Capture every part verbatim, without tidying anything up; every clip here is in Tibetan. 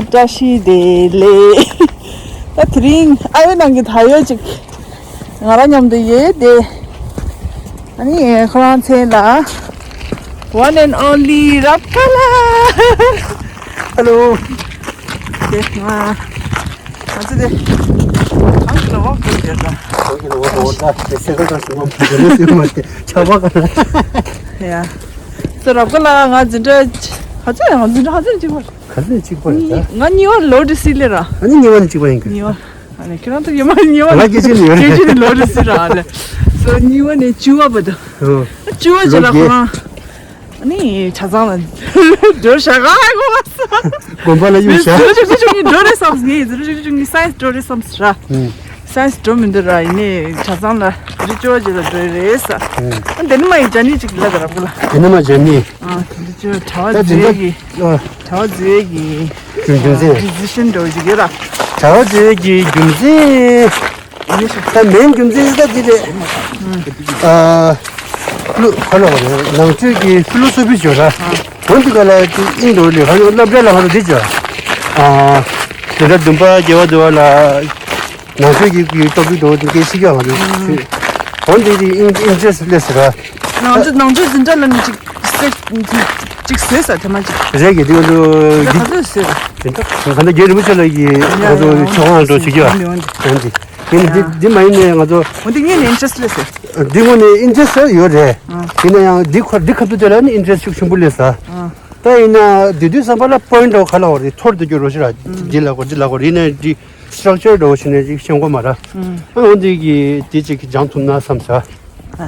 བཀྲ་ཤིས་བདེ་ལེགས། ད་དེ་རིང་ཨ་ཡོད་ནང་གི་ད་ཡོད་ཅིག་ང་རང་མཉམ་དུ་ཡོད་དེ། ཨ་ནི་ཁོ་རང་མཚན་ལ། One and only རབ་དགའ་ལགས། Hello. དེ་ང་ང་ཚོ་དེ་གང་གི་ལ་འོག་གི་དེ་ལ། གང་གི་ལ་འོག་གི་འོག་ལ་དེ་སེ་ཁ་གང་ཞིག་མ་གི་ལ་སེ་མ་དེ་ཆ་བ་ག་ལ། ཡ། སོ་རབ་དགའ་ལགས་ང་འཛིན་གྲྭ་ཧ་ཅང་ཡང་འཛིན་གྲྭ་ཧ་ཅང་གཅིག་པ། ག་ཚོད་གཅིག་པ་རེད་ད། ང་གཉིས་པ་ལོ་དུ་སི་ལེ་ར། ཨ་ནི་གཉིས་པ་ནི་གཅིག་པ་ཡིན་གི། གཉིས་པ། ཨ་ནི་ཁྱེད་རང་ཚོ་ཉི་མ་ཉི་མ་ང་སྐད་ཆ་ནི་ཡོད་རེད། སྐད་ཆ་ནི་ལོ་དུ་སི་ར་ཨ་ལེ། སོ་གཉིས་པ་ནི་བཅུ་པ་བར་དུ། ཨོ། བཅུ་པ་ལོ་ཅིག་ལ་ཁོ་རང་། ཨ་ནི་ཆ་ཚང་ལ་འགྲོ་བཞག་ག་ཧ་གོ་བ་ས། དགོན་པ་ལ་གཡུག་བཞག་ཟེར་ཅིག་ཅིག་ཅིག་ནི་འགྲོ་རེད་བསམ་ངས་ཟེར་ཅིག་ཅིག་ཅིག་ནི་སའེན་སི་འགྲོ་རེད་བསམ་ར། ཨུམ། སའེན་སི་འགྲོ་མི་འདུག་ར་ཡིན་ནའི་ཆ་ཚང་ལ་རི་ཅོ་ཅིག་ལ་འགྲོ་རེད་ས། ཨུམ། ཨ་འདི་ནི་མ་ཡི་ཇ་ནི་ཅིག་ལ་ག་ར་བུ་ལ། འདི་ནི་མ་ཇ་ནི། ཨ་འདི་ཅོ་གྲྭ་བ་ད་འདི་འཛུལ་ཡས་ཀྱི། འདྲ་ཨ། གྲྭ་བ་འཛུལ་ཡས་ཀྱི། རྒྱུ་རྒྱུ་མཚན། ཌི་སི་ཤན་འགྲོ་ཅིག་ཡོད་ར། གྲྭ་བ་འཛུལ་ཡས་ཀྱི་རྒྱུ་མཚན། ད་མེན་རྒྱུ་མཚན་ད་འདི་རེད། ཨ། ཀླུ་ག་ལ་བ་རེད་ནང་ཆོས་ཀྱི་ཕི་ལོ་སོ་ཕི་བརྗོད་ར། འོན་ཏེ་ག་ལ་དེ་ཨིན་འགྲོ་ལེ་ཧ་ནི་སློབ་གྲྭ་ལ་ཧ་རོ་འདི་བརྗོད། ཨ། དེ་འདྲ་བདུན་པ་རྒྱལ་བ་འདུལ་བ་ལ། ནང་ཆོས་ཀྱི་ཀྱི་སྟོབས་ཤུགས་འདྲ་བོ་དེ་སྐད་ཤེས་ཀྱང་ང་ཚོ་ཤེས། འོན་ཏེ་དེ་ཨིན་ཨིན་ཊེ་རེ་སི་ལས་ཟེར་བ། ནང་ཆོས་ནང་ཆོས་འཛིན་གྲྭ་ལ་ནི་ཅིག་སེ་ཅིག་བཟོས་ས་དེ་མ་ཅིག་རེད་ཀྱི་དེ་ང་ཚོ་འདི་འདི་ག་ཚོད་བཟོས་ར། དེ་འདྲ་གང་ལྟར་རྒན་རིན་པོ་ཆེ་ལགས་ཀྱིས་ང་ཚོ་ཡ་ཡ་ཆོས་ཁང་འགྲོ་བྱེད་ཀྱི་ཡ་འོན་ཏེ་འོན་ཏེ་ཡིན་འདི་ཡ་འདི་མ་ཡིན་ནས་ང་ཚོ་འོན་ཏེ་ངས་ནི་ཨིན་ཊེ་རེ་སི་ལས་ཟེར། འདི་ངོ་ནས་ཨིན་ཊེ་རེ་སི་ཡོད་རེད། ཨ་ཡིན་ན་ཡང་འདི་ཁོ་འདི་ཁ་ཐུག་དེ་ལ་ནི་ཨིན་ཊེ་རེ་སི་ཤུགས་ཆེན་པོ་སླེབས་ས། ཨ་ད་ཡིན་ན་དེ་དུས་བསམ་པ་ལ་པོ་ཡིན་འདྲ་བོ་ག་ལ་བ་རེད་ཐོར་དུ་གྱུར་རོ་ཞེ་ར། ཨ་འདི་ལ་གོ་འདི་ལ་གོ་རེད་ན་འདི། སི་ཊག་ཅར་འདྲ་བོ་ཞིག་ནས་ཅིག་ཤེས་དགོས་མ་ར། ཨ་འོ་འདི་གི་དེ་ཅིག་སྦྱང་ཐུབ་ན་བསམ་ས། ཨ་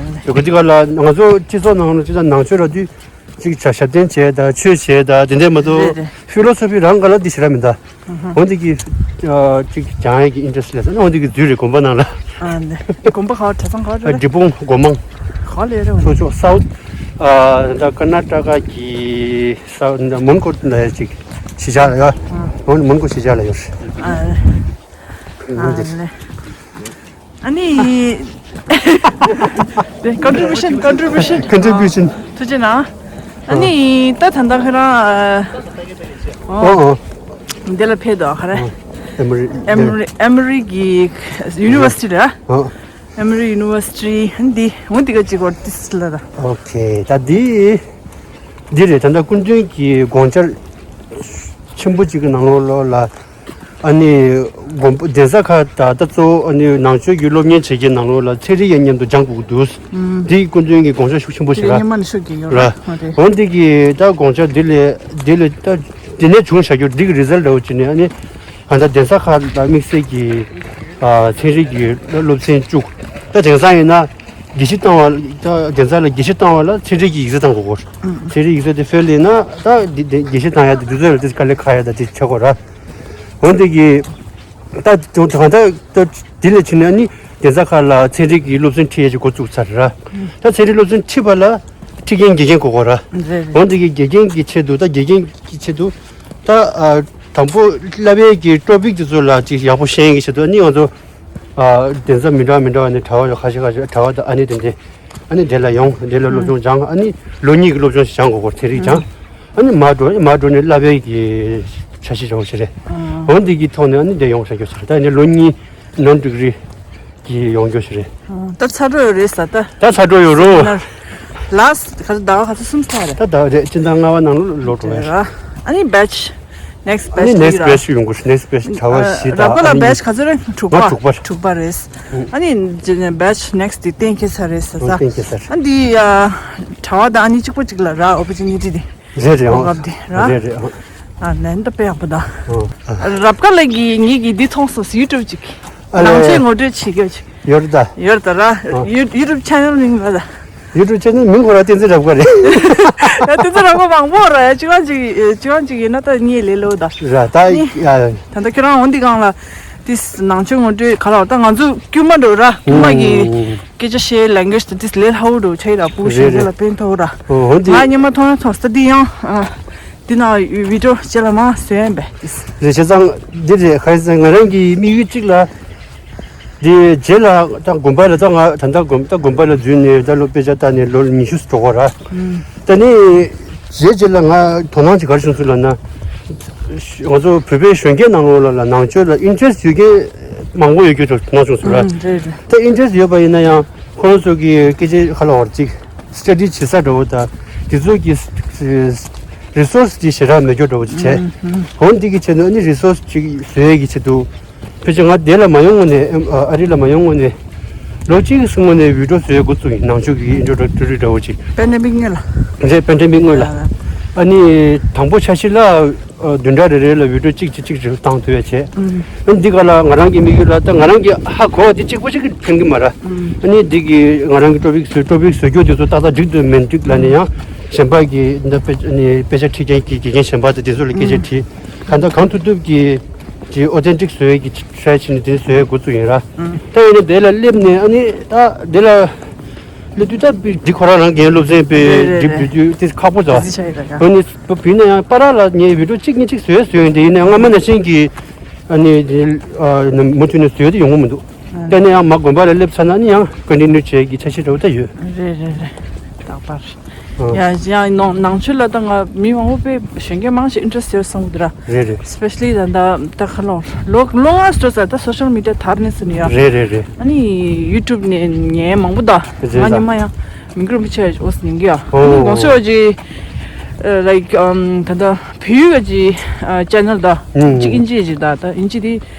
ལེ། ཡོད་ག་ཅིག་ག་ལ་ང་ཚོ་སྤྱི་ཚོགས་ནང་ལ་ཅིག་ད་ནང་ཆོས་ར་དུས་ཅིག་ཆ་ཞབས་བརྟན་བྱས་ད་ཆོས་བྱས་ད་དེ་འདྲས་མ་གཏོགས་རེད་རེད། ཕི་ལོ་སོ་ཕི་རང་ག་ལ་འདི་ཞེ་ར་མི་འདའ། ཨ་འོ་འདི་གི་ཅིག་སྦྱང་ཡས་ཀྱི་ཨིན་ཊེ་རེ་སི་སླེབས་སོང་ན་འོ་འདི་གི་འཛུལ་རེད་དགོན་པ་ནང་ལ། ཨ་ལེ། དགོན་པ་ག་བ་གྲྭ་ཚང་ག་བ་རེད། འབྲས་སྤུངས་སྒོ་མང་། ག་བ་ལས་རེད་འོ། ཚོ་ཕྱོགས་སའུ་ཐི་ད་ཀར་ན་ཊ་ཀ་གི་ས་མོན་གྷོ་ལ་ཡ་ཅིག་གཞིས་ཆགས་ལ་ཡོད། ཨ་མོན་མོན་གྷོ་གཞིས་ཆགས་ལ་ཡོད། ཨ་ཨ་ལེ། ཨ་ནི། contribution contribution contribution ཐུགས་རྗེ་གནང་། ཨ་ནི་ད་ད་ལྟ་ཁྱེད་རང་ཨོ་ཨོ། འདི་ལ་ཕེབས་འདུག་ག་རེ། ཨེ་མོ་རི་ཨེ་མོ་རི་ཨེ་མོ་རི་གི་ཡུ་ནི་ཝར་སི་ཊི་རེད། ཨོ། ཨེ་མོ་རི་ཡུ་ནི་ཝར་སི་ཊི་འདི་འོ་འདི་ག་ཅིག་གོ་ཏིས་ལ་ད། ཨོ་ཁེ་ད་འདི་འདི་རེད། ད་ལྟ་སྐུ་མདུན་གྱི་དགོངས་འཆར་ཆེན་པོ་གཅིག་གི་ནང་ལོགས་ལ་ཨ་ནི་དགོན་པ་གདན་ས་ཁག་ད་ལྟ་གཙོ་བོ་ཨ་ནི་ནང་ཆོས་ཀྱི་སློབ་གཉེར་བྱེད་ཀྱི་ནང་ལོགས་ལ་ཚན་རིག་ཡང་མཉམ་དུ་སྦྱང་དགོས་ཀྱི་འདུག་འདི་སྐུ་མདུན་གྱི་དགོངས་འཆར་ཤུགས་ཆེན་པོ་ཞིག་རེད། ཉི་མ་ནས་ཤོད་ཀྱི་ཡོད་ར། ར་ཨོ་དེ་འོ་འདི་གི་ད་དགོངས་འཆར་འདི་ལས་འདི་ལས་ད་འདི་ནས་བྱུང་བྱ་རྒྱུ་འདི་གི་རི་ཛལ་འདྲ་བོ་བྱས་ནས་ཨ་ནི། ད་ལྟ་གདན་ས་ཁག་ལ་དམིགས་བསལ་གྱི་ཨ་ཚན་རིག་གི་སློབ་ཚན་བཅུག་ད་དེང་སང་ཡིན་ན་དགེ་བཤེས་བཏང་བ་ད་གདན་ས་ལ་དགེ་བཤེས་བཏང་བ་ལ་ཚན་རིག་གི་ཡིག་ཚད་བཏང་དགོས་གོ་ཚན་རིག་ཡིག་ཚད་དེ་ཕེལ་ཡིན་ན་ད་འདི་འདི་དགེ་བཤེས་བཏང་ཡ་དེ་དུས་ཚོད་ལ་དེ་དཀའ་ལས་ཁག་ཡ་ད་དེ་ཆགས་གོ་ར། འོན་ཏེ་གི་ད་དེ་ད་ད་ད་དེ་ལས་ཕྱིན་ན་ནི་གདན་ས་ཁག་ལ་ཚན་རིག་གི་སློབ་ཚན་ཁྲིད་ཡ་ཅིག་འགོ་བཙུགས་ཚར་ར། ད་ཚན་རིག་སློབ་ཚན་ཁྲིད་པ་ལ་ཁྲིད་མཁན་དགེ་རྒན་དགོས་གོ་ར། རེད་རེད། འོན་ཏེ་གི་དགེ་རྒན་གྱི་ཆེད་དུ་ད་དགེ་རྒན་གྱི་ཆེད་དུ། ད་ཨ་དང་པོ་བསླབ་ཡས་ཀྱི་ཊོ་པིག་དེ་ཚོ་ལ་ཅིག་ཡག་པོ་ཤེས་ཡོན་གྱི་ཆེད་དུ་ཨ་ནི་ང་ཚོ་ཨ་གདན་ས་མི་འདྲ་མི་འདྲ་བ་ནས་གྲྭ་བ་ཁ་ཤས་ཁ་ཤས་གྲྭ་བ་དང་ཨ་ནི་དེ་འདྲས་ཨ་ནི་འདྲེ་ལ་ཡོང་འདྲེ་ལ་སློབ་སྦྱོང་སྦྱངས་ཨ་ནི་ལོ་གཉིས་ཀྱི་སློབ་སྦྱོང་ཞིག་སྦྱང་དགོས་སྐོར་ཚན་རིག་སྦྱངས་ཨ་ནི་མར་འགྲོ་ཨ་ནི་མར་འགྲོ་ནས་བསླབ་ཡས་ཀྱི་འཆར་གཞི་འདྲ་བོ་ཞིག་རེད། འོ་འདི་གི་ཐོག་ནས་ཨ་ནི་འདྲེ་ཡོང་བྱ་རྒྱུ་ཞིག་རེད་ད་ཨ་ནི་ལོ་གཉིས་ནོན་ཌིག་རི། གི་ཡོང་རྒྱུ་ཞིག་རེད། ད་ཚར་འགྲོ་ཡོད་རེད་ཟེར་ད། ད་ཚར་འགྲོ་ཡོད་རོ། ལཱསི་ག་ཚོད་ཟླ་བ་ག་ཚོད་གསུམ་ཚར་རེད། ད་ཟླ་བ་རེད་སྤྱི་ཟླ་ལྔ་པ་ནང་ལོགས་འགྲོ་ཡ་རེད། ཨ་ནི་བེ་ཆི་ནེག་སི་ཨ་ནི་བེ་ཆི་ནེག་སི་ཡོང་དགོས་ནེག་སི་བེ་ཆི་གྲྭ་བ་བཞི་དང་རབ་ག་ལ་ཨ་ནི་བེ་ཆི་ག་ཚོད་རེད་དྲུག་པ་དྲུག་པ་དྲུག་པ་རེད། ཨ་ནི་བེ་ཆི་ནེག་སི་དེ་གཏན་འཁེལ་ཚར་རེད་ཟེར་ད། གཏན་འཁེལ་ཚར། ཨ་འདི་གྲྭ་བ་དང་ཨ་ནི་གཅིག་པོ་གཅིག་ལ་རག་ཨོ་པོར་ཅུ་ནི་ཊི་དེ། རེད་རེད་ཨང་། གོ་སྐབས་དེ་ར། རེད་རེད་ཨང་། ཨ་ནན་ད་དཔེ་ཡག་པོ་ད། ཨང་། རབ་དགའ་ལགས་ཀྱིས་ངེད་ཀྱི་འདི་མཐོང་སོང་ཡུ་ཊུབ་ཅིག་ཨ་ལས། ནང་ཆོས་ངོ་སྤྲོད་བྱེད་རྒྱུ་ཅིག་ཡོད་རེད་ད། ཡོད་རེད་ད་ར། ཨང་། ཡུ་ཡུ་ཊུབ་ཆེ་ནལ་མིང་ལ་ད། ཡུ་ཊུབ་ཆེ་ནལ་མིང་ཁོ་ར་བསྟན་འཛིན་རབ་དགའ་རེད། ཡ་བསྟན་འཛིན་རབ་དགའ་མང་པོ་ར་ཡ་གཅིག་རང་ཅིག་གཅིག་རང་ཅིག་ཡིན་ན་ད་ངའི་ལས་སླ་པོ་ད། ར་ད་ནི། ཡ། ད་ལྟ་ཁྱེད་རང་འོ་འདི་སྒང་ལ། ཏིས་ནང་ཆོས་ངོ་སྤྲོད་ག་ལ་བ་ད་ང་ཚོ་དཀྱུས་མ་འགྲོ་ར་དཀྱུས་མ་གི་ཨུམ། སྐད་ཆ་བཤད་ལེང་གུ་ཨེཇ་དེ་ཏིས་ལས་སླ་པོ་འགྲོ་ཆ་ཡི་ར་བུ་རེད་ཞིག་རེད། ལ་ཕན་ཐོགས་ར། ཨོ་ཧོ་འདི། ང་ཉི་མ་མཐོང་ཡང་མཐོང་ས་འདི་ཡང་ཨ། འདི་ན་བི་ཌི་ཡོ་ཅེ་ལ་མ་བཟོས་ཡིན་པས་ཏིས། རེད་བྱས་ཙང་འདི་རེད་ཁ་ཡིན་ཙང་ང་རང་གི་དམིགས་ཡུལ་གཅིག་ལ། འདི་རྗེས་ལ་ད་དགོན་པ་ལ་ད་ང་ད་ལྟ་དགོན་ད་དགོན་པ་ལ་འཛུལ་ནས་ད་ལོ་དཔེ་ཆ་ལྟ་ནས་ལོ་ཉི་ཤུ་འགྲོ་གོ་ར། ཨུམ། ད་ནི་རྗེས་རྗེས་ལ་ང་དོ་སྣང་ཅིག་ག་རེ་བྱུང་སོང་ལབ་ན། ང་ཚོ་བོད་པའི་གཞོན་སྐྱེས་ནང་ལོགས་ལ་ནང་ཆོས་ལ་ཨིན་ཊི་རེ་སི་ཊི་ཡོད་མཁན་མང་པོ་ཡོད་རྒྱུ་ནང་བྱུང་ཟེར་བ། ཨུམ། རེད་རེད། ད་ཨིན་ཊི་རེ་སི་ཊི་ཡོད་པ་ཡིན་ན་ཡང་ཁོ་རང་ཚོ་གི་སྐད་ཆ་ག་ལབ་དགོས་རེད། ཅིག་སི་ཊ་ཌི་བྱེད་ས་འདྲ་བོ་དང་དེ་ཚོ་གི་རི་སོར་སི་དེ་ཞེ་དྲག་མེད་རྒྱུ་འདྲ་བོ་ཅིག་བྱས། ཨུམ། ཨུམ། འོ་འདི་གི་ཆེད་དུ་ཨ་ནི་རི་སོར་སི་ཅིག་བཟོ་ཡས་ཀྱི་ཆེད་དུ། ཕལ་ཆེར་ང་འདི་ལ་མ་ཡོང་སྔོན་ནས། ཨ་ཨ་རི་ལ་མ་ཡོང་སྔོན་ནས་ལོ་གཅིག་གི་སྔོན་ནས་བི་ཌི་ཡོ་བཟོ་ཡས་འགོ་བཙུགས་ཡིན། ནང་ཆོས་ཀྱི་ཨིན་ཊྲོ་ཌག་ཊོ་རི་འདྲ་བོ་ཅིག་པེན་ཌེ་མིག་སྔོན་ལ། རེད། པེན་ཌེ་མིག་སྔོན་ལ། ཨ། ཨ་ནི་དང་པོ་འཆར་གཞི་ལ་ཨ་བདུན་ཕྲག་རེ་རེ་ལ་བི་ཌི་ཡོ་གཅིག་གཅིག་གཅིག་རེ་བཏང་ཐུབ་ཡ་བྱས། ཨུམ། ཨ་ནི་འདི་ག་ལ་ང་རང་གི་དམིགས་ཡུལ་ལ་ད་ང་རང་གི་ཧ་གོ་བ་དེ་གཅིག་པོ་གཅིག་གི་ཕན་གི་མ་རེད། ཨུམ། ཨ་ནི་འདི་གི་ང་རང་གི་ཊོ་པིག་བཟོ་ཊོ་པིག་བཟོ་རྒྱུ་དེ་ཚོ་ཏག་ཏག་འགྲིག་འདུག་མི་འགྲིག་ལབ་ནས་ཡང་གཞན་པ་གི་འདི་དཔེ་ཨ་ནི་དཔེ་ཆ་ཁྲིད་མཁན་གྱི་དགེ་རྒན་གཞན་པ་དང་དེ་ཚོ་ལ་སྐད་ཆ་ཨུམ། དྲིས། གང་ལྟར་གང་ཐུབ་ཐུབ་ཀྱིས་ཀྱི་ཨོ་ཐེན་ཊིག་བཟོ་ཡས་ཀྱི་ཊ་རའི་བྱས་ནས་དེ་བཟོ་ཡས་འགོ་བཙུགས་ཡིན་ར། ཨང་། ད་ཡིན་ན་དེ་ལ་སླེབས་ནས་ཨ་ནི་ད་དེ་ལ་སླེབས་དུས་ད་འདི་ཁོ་རང་རང་གི་སློབ་ཚན་པའི་རེད་རེད་འདི་རེད། འབུལ་དུས་དེ་ཁག་པོ་ཙ། ཨ་ནི་བུ་ཡིན་ན་ཡང་པ་ར་ལ་ངས་བི་ཌི་ཡོ་གཅིག་གཉིས་གཅིག་བཟོས་བཟོས་ཡིན། དེ་ཡིན་ན་ཡང་སྔ་མ་ནང་བཞིན་གྱི་ཨ་ནི་དེ་ཨ་མུ་མཐུད་ནས་བཟོས་དེ་ཡོང་གི་མི་འདུག་ཨ། དེ་ནས་ཡང་མ་དགོན་པ་ལ་སླེབས་ཚར་ན་ཨ་ནི་ཡང་ཀོན་ཊི་ནིའུ་བྱེད་ཀྱི་འཆར་གཞི་འདྲ་བོ་ད་ཡོད། རེད་རེད་རེད། རྟག་པར། ཨ། ཡ་ཡ་ནང་ནང་ཆོས་ལ་ད་ང་མི་མང་པོ་དཔེ་གཞོན་སྐྱེས་མང་ཞིག་ཨིན་ཊི་རེ་སི་ཊི་ཡོད་བསམ་གི་འདུག་ར། རེད་རེད། སི་པེ་ཤ་ལི་ད་ད་ད་ཁ་ལོ་ལོ་ལོ་ལྔ་སོ་ཙ་ད་སོ་ཤལ་མི་ཌི་ཡ་དར་ནས་ཟིན་ཡ། རེད་རེད་རེད། ཨ་ནི་ཡུ་ཊུབ་ནས་ཉན་མང་པོ་ད། རེད་ང་ད། ཉི་མ་ཡང་མི་འགྱུར་མི་ཆེ་འོ་སི་ཉན་གི་ཡ། ཨ་ནི་ཨོ། གོང་ས་ཡོད་ཀྱི་ལའིཀ་ད་ད་བོད་ཡིག་གི་ཅེ་ནལ་ད། ཨུ། གཅིག་ཨིན་ཇི་གི་ད་ད་ཨིན་ཇི་དེ་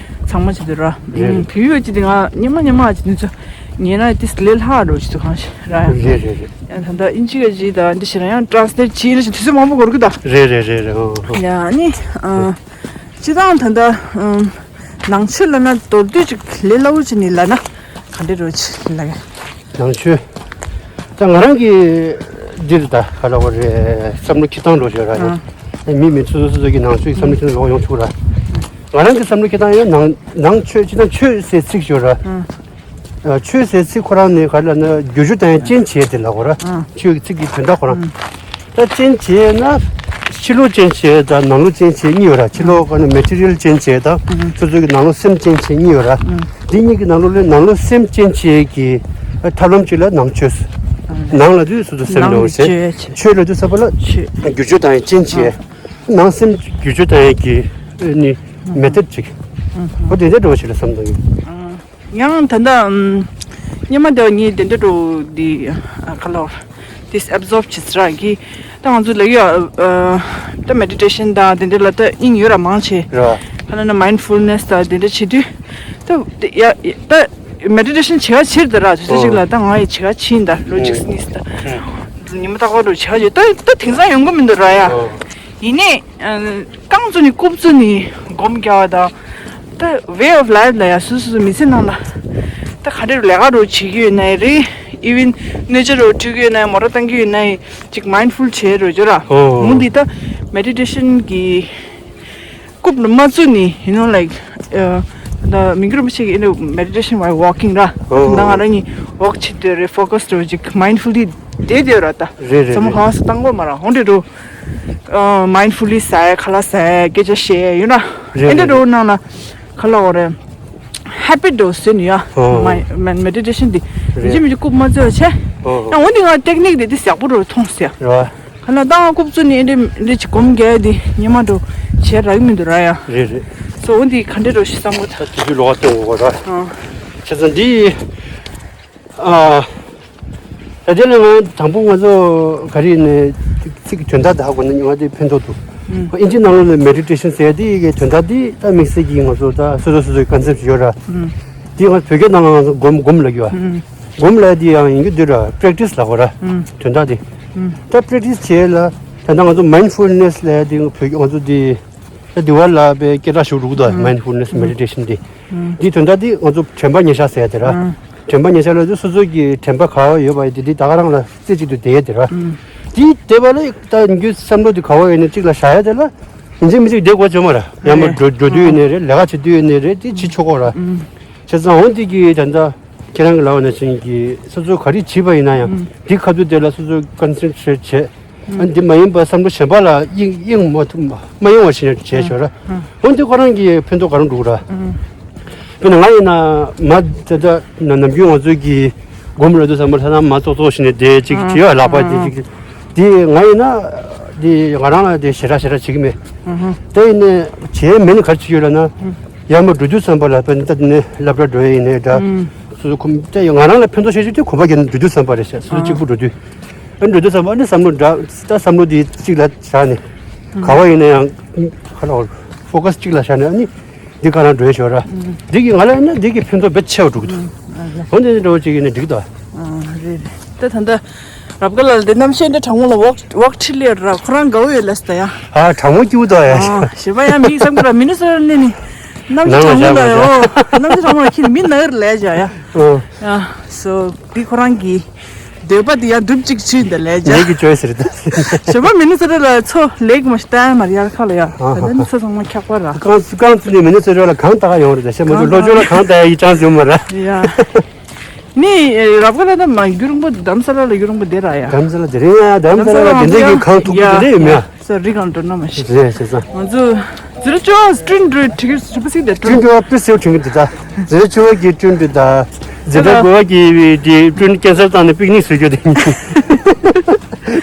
ཚང་མ་བྱེད་དུ་ར། རེད། བོད་ཡིག་གི་དེ་ང་ཉི་མ་ཉི་མ་གཅིག་ནས་ཚོ་ཉན་ན་དེ་ལས་ལྷག་འགྲོ་ཅི་ཚོ་གང་ཞིག་ར། རེད་རེད་རེད། ད་ལྟ་ཨིན་ཇི་ག་ཅི་ད་འདི་ཞེ་ན་ཡང་ཊ་རན་སི་ལེཊ་བྱེད་ན་ཞིག་དུས་ཚོད་མང་པོ་འགོར་གི་ད། རེད་རེད་རེད་རེད། ཨོ། ཡ་ནི་ཨ། སྤྱི་བཏང་ད་ལྟ་ཨམ། ནང་ཆོས་ལབ་ན་མདོར་བསྡུས་ཅིག་ལས་སླ་བོ་ཅིག་ནས་ལབ་ན་ག་འདྲ་རོ་ཅིག་ལབ་ཡ། ནང་ཆོས། ད་ང་རང་གི་འདིར་ད་ག་ལབ་དགོས་རེད། བསམ་བློ་འཁྱེར་སྟངས་འགྲོ་ཞོར་ར་ཡོད། ཨ། མི་མི་སོ་སོ་སོ་སོ་གི་ནང་ཆོས་ཀྱི་བསམ་བློ་འཁྱེར་སྟངས་ལོག་ཡོང་ཆོག་ར། ང་རང་གི་བསམ་བློ་འཁྱེར་སྟངས་ཡང་ནང་ནང་ཆོས་སྤྱི་དང་ཆོས་ཟེར་ཚིག་ཞོར་ར། ཨ། ཆོས་ཟེར་ཚིག་ཁོ་རང་ནས་ག་ལབ་ན་རྒྱུ་ཆོས་དང་ཡང་རྐྱེན་བྱས་ཏེ་ལབ་དགོས་ར། ཨ། ཆོས་ཀྱི་ཚིག་གི་དོན་དག་ཁོ་རང་། ཨ། ད་རྐྱེན་བྱས་ན་ཕྱི་ལོགས་རྐྱེན་བྱས་དང་ནང་ལོགས་རྐྱེན་བྱས་གཉིས་ཡོད་ར། ཕྱི་ལོགས་ཀ་ནི་མེ་ཊི་རི་ཡལ་རྐྱེན་བྱས་དང་ཨ། སོ་སོ་གི་ནང་ལོགས་སེམས་རྐྱེན་བྱས་གཉིས་ཡོད་ར། ཨ། འདི་གཉིས་ཀྱི་ནང་ལོགས་ལ་ནང་ལོགས་སེམས་རྐྱེན་བྱས་ཀྱི་ཐབས་ལམ་གཅིག་ལ་ནང་ཆོས། ཨ། ནང་ལ་དུས་སོ་སོ་སེམས་ནང་ནང་ལ་བྱས། ཆོས་ཆོས་ལ་དུས་ས་པ་ལ་ཆོས། རྒྱུ་ཆོས་དང་རྐྱེན་བྱས། ཨ། ནང་སེམས་རྒྱུ་ཆོས་དང་ཡང་གི་ནི་མེ་ཐོད་ཅིག་ཨ། འོ་དེ་འདྲ་འགྲོ་བ་ཞིག་ལ་བསམ་བཏང་ཡོད། ཨ། ཡང་ད་ལྟ་ཨམ། སྙེ་མ་དེ་བ་ངས་དེ་འདྲ་འགྲོ་འདི་ཨ་ག་ལོར་དེ་ཨེབ་ཛོརབ་བྱེད་ས་ར་གི་ད་ང་ཚོ་ལ་ཡ་ཨ་ད་མེ་ཌི་ཊེ་ཤན་དང་དེ་འདྲ་ལ་ད་དབྱིངས་ཡོད་ར་མང་ཆེ་ར། ཧ་ལ་ན་མའིན་ཌ་ཕུལ་ནེ་སི་དང་དེ་འདྲ་བྱེད་དུས་ད་ཡ་ད་མེ་ཌི་ཊེ་ཤན་བྱེད་ག་ཕྱིར་ད་ར་དུས་ཚོད་ཅིག་ལ་ད་ང་ཡི་བྱེད་ག་ཕྱིན་ད་ལོ་གཅིག་ཨ་གཉིས་ད་ཨ་ཉི་མ་རྟག་པར་འགྲོ་བྱེད་ག་ཕྱིན་ད་ད་དེང་སང་ཡོང་གི་མི་འདུག་ར་ཡ། ཨ། ཡིན་ནའི། ཨ། རྐང་བཙུགས་ནས་རྐུབ་བཙུགས་ནས་སྒོམ་རྒྱག་པ་དང་། ད་ཝེ་ཨོཕ་ལའིཕ་ལ་ཡ་སོ་སོ་སོ་མི་ཚེ་ནང་ལ། ད་ག་འདྲ་ལས་ཀ་རོ་བྱེད་ཀྱི་ཡོད་ན་རེད། ཨི་ཝན་གནོད་འཚེ་རོ་སྤྲོད་ཀྱི་ཡོད་ན་མོ་ཊ་བཏང་གི་ཡོད་ན་ཅིག་མའིན་ཌ་ཕུལ་བྱེད་རོ་ཅོ་ར། ཨོ། འོ་འདི་ད་མེ་ཌི་ཊེ་ཤན་གྱི་རྐུབ་ལ་མ་བཙུགས་ནས་you know like ཨ། ད་མི་འགྱུར་རིན་པོ་ཆེ་གི་ཨེ་འདྲ་མེ་ཌི་ཊེ་ཤན་ཝའིལ་ཝོག་ཀིང་ར། ཨོ། ད་ང་རང་གཉིས་ཝོག་བྱེད་དུས་རེད་ཕོ་ཀ་སི་རོ་ཅིག་མའིན་ཌ་ཕུལ་ལི་བསྡད་བསྡད་ར་ད། རེད་རེད་ཚང་མ་རེད། ཧ་སི་བཏང་དགོས་མ་ར་འོ་འདྲ་རོ། ཨ། མའིན་ཌ་ཕུལ་ལི་ཟ་ཡ་ཁ་ལག་ཟ་ཡ་སྐད་ཆ་བཤད་ཡ་ཡོད་ན། རེད་ཨེ་འདྲ་རེད་རོ་རེད། ནང་ལ་ཁ་ལག་འོ་རེད། ཧེ་བིཊ་འདྲ་བོ་བཟོས་ནས་ཡ། ཨོ། མའི་མེ་མེ་ཌི་ཊེ་ཤན་འདི། རེད། ཡིན་གཅིག་མིན་གཅིག་རྐུབ་མ་བཙུགས་བྱས། ཨོ། ཡང་འོ་འདི་ང་ཊེག་ནིག་འདི་འདི་ཡག་པོ་འདྲ་བོ་མཐོང་སོང་ཡ། རེད་བ། ཁ་ལག་ད་ང་རྐུབ་བཙུགས་ནས་ཨེ་འདྲ་འདྲ་ཅིག་སྒོམ་རྒྱག་ཡ་འདི་ཉི་མ་འདྲ་བོ་བྱས་རག་གི་མི་འདུག་ར་ཡ། རེད་རེད། སོ་འོ་འདི་ག་འདྲ་འདྲ་བོ་ཞིག་བསམ་གོ་ད། ད་དུས་ཚོད་ལོག་ག་སྟོན་དགོས་ར། ཨོ། བྱས་ཙང་འདི། ཨ། ད་དེ་ལ་ང་དང་པོ་ང་ཚོ་ག་རེ་ནས་ཚིག་གི་དོན་དག་དེ་ཧ་གོ་ན་ང་དེ་ཕན་ཐོགས་འདུག་ཨུམ། ཨིན་ཇི་ནང་ལོགས་ནས་མེ་ཌི་ཊེ་ཤན་ཟེར་ཡ་དེ་གི་དོན་དག་དེ་ད་དམིགས་བསལ་གྱིས་ང་ཚོ་ད་སོ་སོ་སོ་སོའི་ཀོན་སེབ་ཡོད་ར། ཨུམ། དེ་ང་བོད་སྐད་ནང་ལ་ང་ཚོ་སྒོམ་སྒོམ་ལབ་ཀྱི་ཡོད། ཨུམ། སྒོམ་ལབ་ཡ་དེ་ཡང་ཡིན་གྱི་འདུག་ར་པྲེག་ཊི་སི་ལབ་དགོས་ར། ཨུམ། དོན་དག་དེ། ཨུམ། ད་པྲེག་ཊི་སི་བྱས་ལ་ད་ལྟ་ང་ཚོ་མའིན་ཌ་ཕུལ་ནེ་སི་ལབ་ཡ་དེ་བོད་ང་ཚོ་དེ། ད་འདི་བ་ལ་པའི་སྐད་གྲགས་ཞུ་རུག་ད་ཨུམ། མའིན་ཌ་ཕུལ་ནེ་སི་ཨུམ། མེ་ཌི་ཊེ་ཤན་འདི། ཨུམ། འདིའི་དོན་དག་འདི་ང་ཚོ་དྲན་པ་ཉེར་བཞག་ཟེར་ཡ་དེ་ར། ཨུམ། དྲན་པ་ཉེར་བཞག་ལ་དུས་སོ་སོ་གི་དྲན་པ་ག་བ་ཡོད་པ་ཡི་དེ་འདི་ད་ག་རང་ལ་རྩེ་གཅིག་ཏུ་བསྡད་ཡ་དེ་ར། ཨུམ། འདིའི་བསྡད་པ་ལ་ད་ཉིན་རྒྱུན་བསམ་བློ་དེ་ག་བ་ཡོད་ན་གཅིག་ལ་བཞག་ཡ་དེ་ལ་ཡིན་གཅིག་མིན་གཅིག་བསྡད་དགོས་བྱུང་མ་ར། ཡང་མ་རེད། འགྲོ་འགྲོ་དུས་ཡོད་ནའི་རེད། ལས་ཀ་བྱེད་དུས་ཡོད་ནའི་རེད། དེ་བྱེད་ཆོག་གོ་ར། ཨུམ། བྱས་ཙང་འོ་འདི་གི་ད་ལྟ་ཁྱེད་རང་གི་ལབ་པ་ནང་བཞིན་གྱི་སོ་སོ་ག་རེ་བྱེད་པ་ཡིན་ན་ཡང་ཨུམ། འདི་ཁ་ཐུག་དེ་ལ་སོ་སོ་ཀོན་སེན་ཊི་རེཊ་བྱེད། ཨ་འདི་མ་ཡིན་པ་བསམ་བློ་གཞན་པ་ལ་དབྱིངས་དབྱིངས་མ་ཐུབ་མ་མ་ཡོང་བ་ཞིག་བྱས་ཤོག་ར། ཨ་འོན་ཏེ་ཁོ་རང་གི་ཕན་ཐོགས་ག་རང་འགྲོ་གི་ར། ཨ་དཔེར་ན་ང་ཡིན་ན་མ་དེ་ད་ནམ་རྒྱུན་ང་ཚོའི་གི་སྒོམ་ལ་དུས་ཙམ་པར་ཐ་ན་མ་ཙོག་ཙོག་ཞིག་ནས་བསྡད་ཅིག་ཨ་བྱེད་ཡ་ལག་པ་ཨ་དེ་ཅིག་དེ་ང་ཡིན་ན་ འདི་ང་རང་ལ་དེ་ཞེ་དྲག་ཞེ་དྲག་བྱེད་ཀྱི་མེད། ཨ་ཧ། དེ་ཡིན་ནའི་བྱེད་མེད་ནི་ག་རེ་བྱེད་ཀྱི་ཡོད་ལབ་ན། ཡར་མར་འགྲོ་དུས་ཙམ་པ་ལ་དཔེར་ན་ད་དེ་ནས་སློབ་གྲྭ་འགྲོ་ཡ་ཡིན་ནའི་འདྲ། ཨུམ། སོ་སོ་ཁོམ་དེ་ང་རང་ལ་ཕན་ཐོགས་ཤེས་རྒྱུ་དེ་གོམ་པ་བརྒྱབ་ནས་འགྲོ་དུས་ཙམ་པ་རེད་ཤག་སོ་སོ་གཅིག་པུ་འགྲོ་དུས། ཨ་ནི་འགྲོ་དུས་ཙམ་པ་ཨ་ནི་བསམ་བློ་འདྲ་ད་བསམ་བློ་དེ་གཅིག་ལ་བཞག་ནས། ག་བ་ཡིན་ན་ཡང་ཁ་ལ་ཕོ་ཀ་སི་གཅིག་ལ་བཞག་ནས་ཨ་ནི། འདི་ག་རང་འགྲོ་ཡ་ཞོར་ར། འདི་གི་ང་ལ་ཡིན་ན་འདི་གི་ཕན་ཐོགས་དཔེ་ཆེ་བ་འགྲོ་གི་འདུག་འོན་ཏེ་འདི་འདྲ་བོ་ཅིག་ཡིན་ན་འགྲིག་གི་འདུག་ཨ། རེད་རེད། ད་ད་ལྟ་རབ་དགའ་ལགས་འདི་གནམ་གཤིས་འདི་གྲང་མོ་ལ་ཝོག་ཝོག་ཁྲིད་ལེ་ར་ཁོ་རང་དགའ་བོ་ཡོད་ལ་སྟ་ཡ། ཨ་གྲང་མོ་སྐྱིད་པོ་འདུག་ཡ། ཨ་ཞེས་པ་ཡ་མིག་བསམ་གི་ར་མི་ནི་སོ་ནི་ནི། གནམ་གཤིས་གྲང་མོ་ལ་ཡོ། གནམ་གཤིས་གྲང་མོ་ལ་ཁྱི་ནི་མི་ན་གི་ར་ལས་བྱ་ཡ། ཨ། ཡ་སོ་འདི་ཁོ་རང་གི་འདོད་པ་འདི་ཡང་སྒྲུབ་ཅིག་བྱུས་འདི་ལས་ཀྱང་། ངེད་ཀྱི་ཅོའི་སི་རེད་ད། ཞོགས་པ་མི་ནི་སི་རི་ལ་མཚོ་ལེགས་མ་ཞིག་བལྟ་ཡ་མ་རེད་ཡར་ཁ་ལ་ཡ། ད་ལྟ་ནི་མཚོ་ཚང་མ་འཁྱག་པ་ར། རྐང་རྐང་བཙུགས་ནས་མི་ནི་སི་རི་ལ་གངས་བལྟ་ག་ཡོང་རེད་ད་ཤེས་མ་གང་ཐུབ་ལྷོ་ཕྱོགས་ལ་གངས་བལྟ་ཡ་ཡི་ཅང་ཟིན་མ་ར། ཡ། ནི་རབ་དགའ་ལ་ད་མ་རྒྱུ་རིང་པོ་རྡ་རམ་ས་ལ་ལ་རྒྱུ་རིང་པོ་དེ་ར་ཡ། རྡ་རམ་ས་ལ་དེ་རིང་ཡ་རྡ་རམ་ས་ལ་ལ་དེ་འདྲའི་རྒྱུ་གངས་མཐུག་པོ་དེ་འདྲ་ཡོད་མེད་ཨ། ས་རི་གང་འགྲོ་ན་མ་ཤི། རེད་ཟེར་ས། ང་ཚོ་ཛི་ར་ཅོ་ཨ་སྤྲིན་འགྲོ་ཁྲིག་ཁྲིག་པ་སིག་དེ་སྤྲིན་འགྲོ་ཨ་པི་སེའུ་ཁྲིང་གི་དེ་ད། ཛི་ར་ཅོ་ཨ་གི་སྤྲིན་འགྲོ་ད། ཛི་ར་གོ་ཨ་གི་དེ་སྤྲིན་ཀན་སར་བཏང་ནས་པིག་ནིག་བཟོ་རྒྱུ་དེ།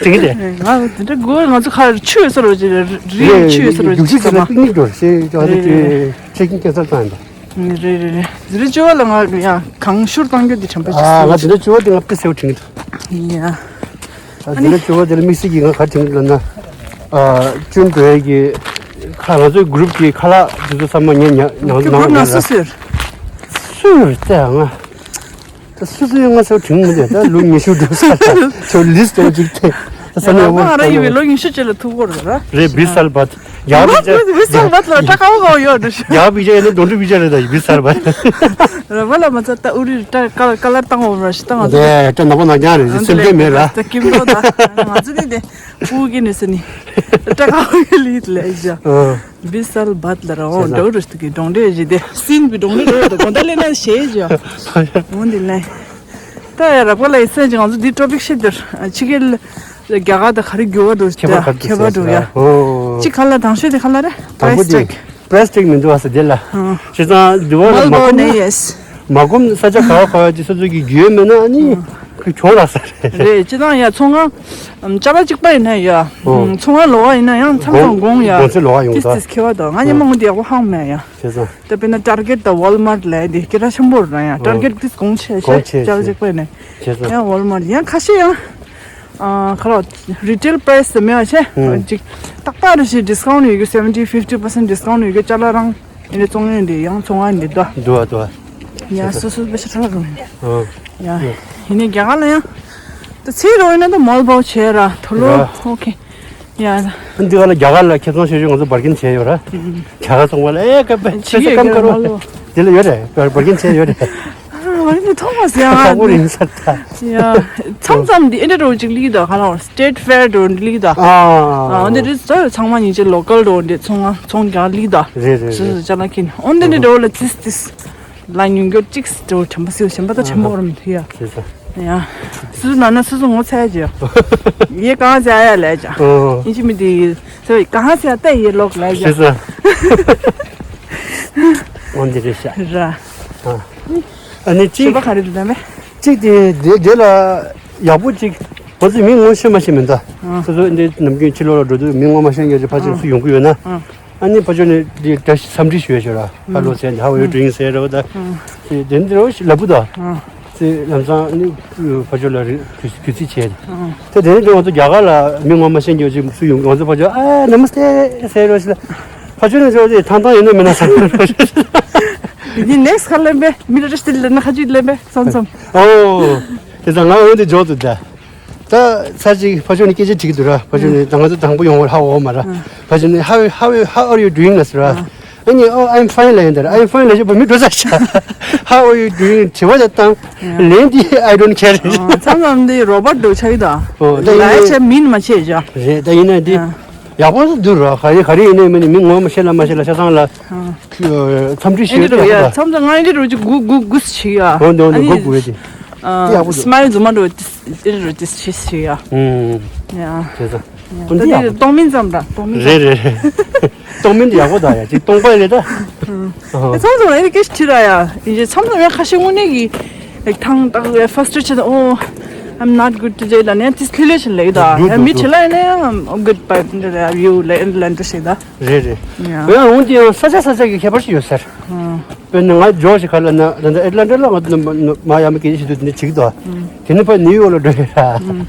ཁྲིང་གི་དེ། ང་ཛི་ར་གོ་ཨ་ང་ཚོ་ཁ་ཆུ་ཡོད་ས་རོ་ཅི་རི་ཡང་ཆུ་ཡོད་ས་རོ་ཅི་ཡུག་ཆུ་ཟེར་ན་པིག་ནིག་འགྲོ་ཟེར་ཅོ་ཨ་དེ་ཁྲིག་ཁྲིག་ཀན་སར་བཏང་ཡིན་ད། རེད་རེད་རེད། ཛི་ར་ཅོ་ཨ་ལ་ང་ཡང་གང་ཤུར་བཏང་རྒྱུ་དེ་དྲན་པ་ཞིག་ཨ་ང་ཛི་ར་ཅོ་ཨ་དེ་ང་པི་སེའུ་ཁྲིང་གི་དེ། ཡ། ཨ་ཨ་ནི་དེ་ལ་ཅོ་བ་དེ་ལ་དམིགས་བསལ་གྱིས་ང་ག་རེ་དྲན་གྱི་ལབ་ན། ཨ་ཅུན་བོད་ཀྱི་ཁ་ང་ཚོའི་གུ་རུབ་ཀྱི་ཁ་ལག་དེ་ཚོ་ཚང་མ་ངས་ཉ་ཉ་ཁྱོད་ནང་གུ་རུབ་ནང་ལ་སུ་ཟེར། སུ་ཡོད་ལྟ་ང་། ད་སུ་སུ་ཡོད་ང་ཚོ་དྲན་མི་འདུག་ད་ལོ་ཉི་ཤུ་འགྲོ་ས་ལ་ཁྱོད་ལིས་ཏོ་ཅིག་ཐེ་ད་ས་ནས་ང་ང་རང་ཡིན་པའི་ལོ་ཉི་ཤུ་ཅིག་ལ་ཐུག་གོ་རེད་ར། རེད་བི་སལ་བད། ཡག་པི་ཅ། བི་སལ་བད་ལ་ཏྲ་ཀའོ་ཀའོ་ཡོད་འདུག་ཡག་པི་ཅ་ཡིན་ན་དོན་གྲུབ་པི་ཅ་རེད་ད་བི་སལ་བད། ར་བ་ལ་མ་ཚ་ད་ཨུ་རི་ཏྲ་ཀ་ཀ་ལར་བཏང་འོང་ར་ཤི་ད་ང་ཚོ་དེ་ཏྲ་ནག་པོ་ནག་རྐྱང་རེད་སེམས་ཁྲལ་མེད་ར། ད་ཀིམ་ཏོ་ད་ང་ཚོ་ནི་དེ་ཨུ་གི་ནི་སི་ནི་ཏྲ་ཀའོ་ཡོད་ལི་ལེ་ཇ། བི་སལ་བད་ལ་ར་འོང་འདྲ་ར་ཤི་ད་གི་གྲོང་རེ་ཞི་དེ་སིན་བི་གྲོང་རེ་ར་ད་གོ་ད་ལེ་ན་ཤེ་ཇ། འོང་དེ་ལེ། ད་ཡ་རབ་ག་ལ་ཡི་སེ་ཅི་ང་ཚོ་འདི་ཊོ་པིག་ཤེས་དེར་ཕྱི་རྒྱལ་རྒྱ་གར་དང་ག་རེ་འགྱུར་བ་འགྲོ་ཁྱད་པར་ག་རེ་ཁྱད་པར་འགྲོ་ཡ། ཨོ། གཅིག་ག་ལ་དང་ཤོས་དེ་ག་ལ་རེད། དང་པོ་price དེ་tag price tag མི་འདུག་ཨ་ས་དེ་ལ། ཨ། བྱས་ཙང་འདི་བ་ལ་མ་Melbourne གོམས་ན་yes མ་གོམས་ས་ཆ་ག་བ་ག་བ་དེ་སོ་སོ་གི་རྒྱུས་མེད་ན་ཨ་ནི་ཁོ་གྱོང་རག་ས་རེད། རེད་སྤྱིར་བཏང་ཡ་ཚོང་ཁང་ཅ་ལག་གཅིག་པ་ཡིན་ན་ཡ་ཨོ། ཚོང་ཁང་ལོགས་ཡིན་ན་ཡང་མཚམས་མཚམས་དགོངས་ཡ་དགོངས་ཚུལ་ལོགས་ཡོང་ཏིས་ད། ཏིས་ཁྱད་པར་འདུག་ང་ཉི་མ་ངོ་དེ་ཡག་པོ་ཧང་མེད་ཡ། བྱས་ཙང་། ད་དཔེར་ན་Target དང་Walmart ལས་དེ་སྐད་གྲགས་ཆེན་པོ་རེད་ཡ། ཨོ། Target དེ་གོང་ཆེ་ཆེ་གོང་ཆེ་ཅག་ཆེ་ཅིག་པ་ནས་བྱས་ཙང་ཡང་Walmart ཡང་ཁ་ཤས་ཡང་ཨ་ཁ་ལོ་retail price དུ་མེད་པ་བྱས་ཨུམ་ཅིག་ཏག་ཏག་རེ་ཞིག་discount ཡོད་རྒྱུ་seventy fifty percent discount ཡོད་རྒྱུ་ཅ་ལག་རང་ཡིན་ནས་བཙོང་ཡོད་འདི་ཡང་བཙོང་ཡ་འདི་དོ་འདུག་ཨ་འདུག་ཨ། ཡ་སོ་སོ་པེ་ཤ་ཁྲ་ལ་རུང་ཡ་ཡིན་ནས་རྒྱ་གར་ལ་ཡང་ད་ཚེ་རོགས་ཡིན་ན་ད་མོལ་བའོ་བྱས་ར་ཐོ་ལོ་ཨོ་ཁེ། ཡ། འདི་ག་ལ་རྒྱ་གར་ལ་ཁེ་བཟང་ཤོད་ཤོད་ང་ཚོ་བར་གིན་བྱས་ཡོད་ར། རྒྱ་གར་ཚོང་པ་ལ་ཨེ་ཀ་པེ་ཆེ་ས་ཀམ་ཀ་རོ། འདི་ལ་ཡོད་རེད་བར་གིན་བྱས་ཡོད་རེད། བར་གིན་མཐོང་མ་ཟེར་ཡ་ཁག་པོ་རིང་ས་ད། ཡ། མཚམས་མཚམས་འདི་ཨེ་འདྲ་རོ་ཅིག་ལིག་ད་ག་ལ་State Fair འགྲོ་འདི་ལིག་ད། ཨ་འདི་རི་ས་ཚང་མ་ཉིན་ཅིག་local འགྲོ་འདི་ཚོང་ང་ཚོང་རྒྱག་ལིག་ད། རེད་རེད་རེད། ཅ་ལག་ཁྱིན་འོན་ཏེ་འདི་འགྲོ་ལ་ཙིས་ཙིས། ལ་ཉུང་འགྱུར་གཅིག་སི་ཏུ་དྲན་པ་སིའུ་གཞན་པ་ད་ཆེན་པོ་རུ་མི་ཐུ་ཡ། ཟེར་ས། ཡ། སུ་ན་ན་སུ་སུ་ངོ་ཚ་ཡ་ཅི་ཡ། ཡེ་གང་ཟེར་ཡ་ལས་ཅ། ཨོ། ཡིན་ཅི་མི་དེ་ཡི་ཟེར་གང་ཟེར་ཡ་ལྟ་ཡི་ལོག་ལས་ཅ། ཟེར་ས། འོ་འདི་རེད་ཤག་ར། ཨ་ནི་གཅིག་ཞེས་པ་ག་རེ་ལ་མེ། གཅིག་དེ་དེ་དེ་ལ་ཡག་པོ་གཅིག་ང་ཚོས་མི་ངོ་ཤེས་མ་ཤེས་མི་འདུག་ཨ། སོ་སོ་འདི་ནམ་རྒྱུན་ཕྱི་ལོགས་ལ་འགྲོ་དུས་མི་ངོ་མ་ཤེས་མཁན་ཅིག་ཕལ་ཆེར་ཨ། སུ་ཡོང་གི་ཡོད་ན། ཨ། ཨ་ནི་ཕ་ཆོས་ནས་འདི་འདྲ་འཚམས་འདྲི་ཞུ་ཡ་ཞོར་ལ་ཧ་ལོ་ཟེར་ནས་How are you doing ཟེར་རོ་ད། དེ་དེ་འདྲ་ཞིག་ལབ་བུ་ད། དེ་ལམ་སང་ནི་ཕ་ཆོས་ལ་རེ་གུས་གུས་བརྩི་བྱས་ནས། དེ་དེ་ནས་ང་ཚོ་རྒྱ་གར་ལ་མི་ངོ་མ་ཤེས་མཁན་ཅིག་སུ་ཡོང་ང་ཚོ་ཕ་ཆོས་ཨ་Namaste ཟེར་རོ་ཞིག་ལ། ཕ་ཆོས་ནས་ཚོ་དེ་ཐང་ཐང་ཡིན་ན་མིན་ན་ཟེར་རོ་ཞིག་ལ། དེ་next ཁ་ལེན་པས་མི་རེ་རེ་སྟེ་ལེན་ན་ཁ་ཅིག་ལེན་པས་བསམ་བསམ། ཨོ། དེ་ཚོ་ང་འོན་ཏེ་འཇོག་ཏུ་ད། ད་ཚར་གཅིག་ཕ་ཆོས་ནས་སྐད་ཆ་དྲིས་ཀྱི་འདུག་ར། ཕ་ཆོས་ནས་ད་ང་ཚོ་དང་པོ་ཡོང་བར་ཧ་འོ་མ་ར། ཕ་ཆོས་ནས་How how how are you doing ལ་ཟེར་ར། ཨ་ནི Oh, I'm fine ལ་ཡིན་ད་ར། I'm fine ལ་ཞེས་པ་མི་འགྲོ་ས་ཤ། How are you doing དྲི་བ་དེ་བཏང་། ལན་འདི་I don't care རེད། མཚམས་མཚམས་འདི་རོ་བོ་ཊི་འདྲ་ཆགས་ཀྱི་འདུག་ཨོ་ད་ཡིན་ལའི་ན་ཆ་མིན་མ་བྱས་ཅག་རེད་ད་ཡིན་ན་འདི། ཡག་པོ་འདུག་ར། ག་རེ་ག་རེ་ཡིན་ནའི་མིན་ནི་མི་ངོ་མ་ཤེས་ལ་མ་ཤེས་ལ་ཆ་ཚང་ལ། འཚམས་འདྲི་ཞུ་ཡ་ཡག་པོ་ད། མཚམས་མཚམས་ང་འདི་རུ་ཅིག་གུ་གུ་གུ་ཞིག་ཡ། འོ་འདི་འོ་འདི་གུ་གུ་ཡ་དེ། དེ་ཡག་པོ་འདུག་སྨ་རེ་རྫུན་མ་འགྲོ་དེ་རུ་དེ་ཞིག་ཡ། ཨུམ། ཡ། བྱས་ཙང་། འདི་ཡག་པོ་འདུག་གཏོང་མིན་ཙམ་ར་གཏོང་མིན་ཙམ། རེད་རེད་རེད། གཏོང་མིན་དེ་ཡག་པོ་ད་ཡ་ཅིག་གཏོང་པ་ཡ་རེད་ད། མཚམས་མཚམས་ལ་ཡ་སྐད་ཆ་དྲི་ར་ཡ། ཡིན་ཅེ་མཚམས་མཚམས་ཡ་ཁ་ཤས་དངོས་གནས་ཀྱི་ཐང་ཏག་ཡ་ཧྥ་སི་ཊི་ཆེ་ད་ཨོ། I'm not good today ལབ་ནས་དེ་ལྷོད་ལྷོད་བྱས་ལབ་ཡོད་ད། འདུག་ཡང་མི་འདུག་དེ་ལ་ཡིན་ན་ཡང་good but are you ལབ་ལབ་འགྲོ་ཞིག་ད། རེད་རེད། ཡང་། ཡང་འོང་དེ་ཡང་ས་ཆ་ས་ཆ་གི་ཁྱད་པར་ཞིག་ཡོད་ཟེར། དཔེར་ན་ང་ཇོ་ཞིག་ག་ལ་ན་ད་ལྟ་ཨེ་ཊ་ལན་ཊ་ལ་ང་ད་མ་ཡ་མ་སྐད་ཆ་བཤད་དུས་དེ་ནས་བྱེད་ཀྱི་འདུག་དེ་ནས་ཕར་ནིའུ་ཡོག་ལ་འགྲོ་ཡོད་ར།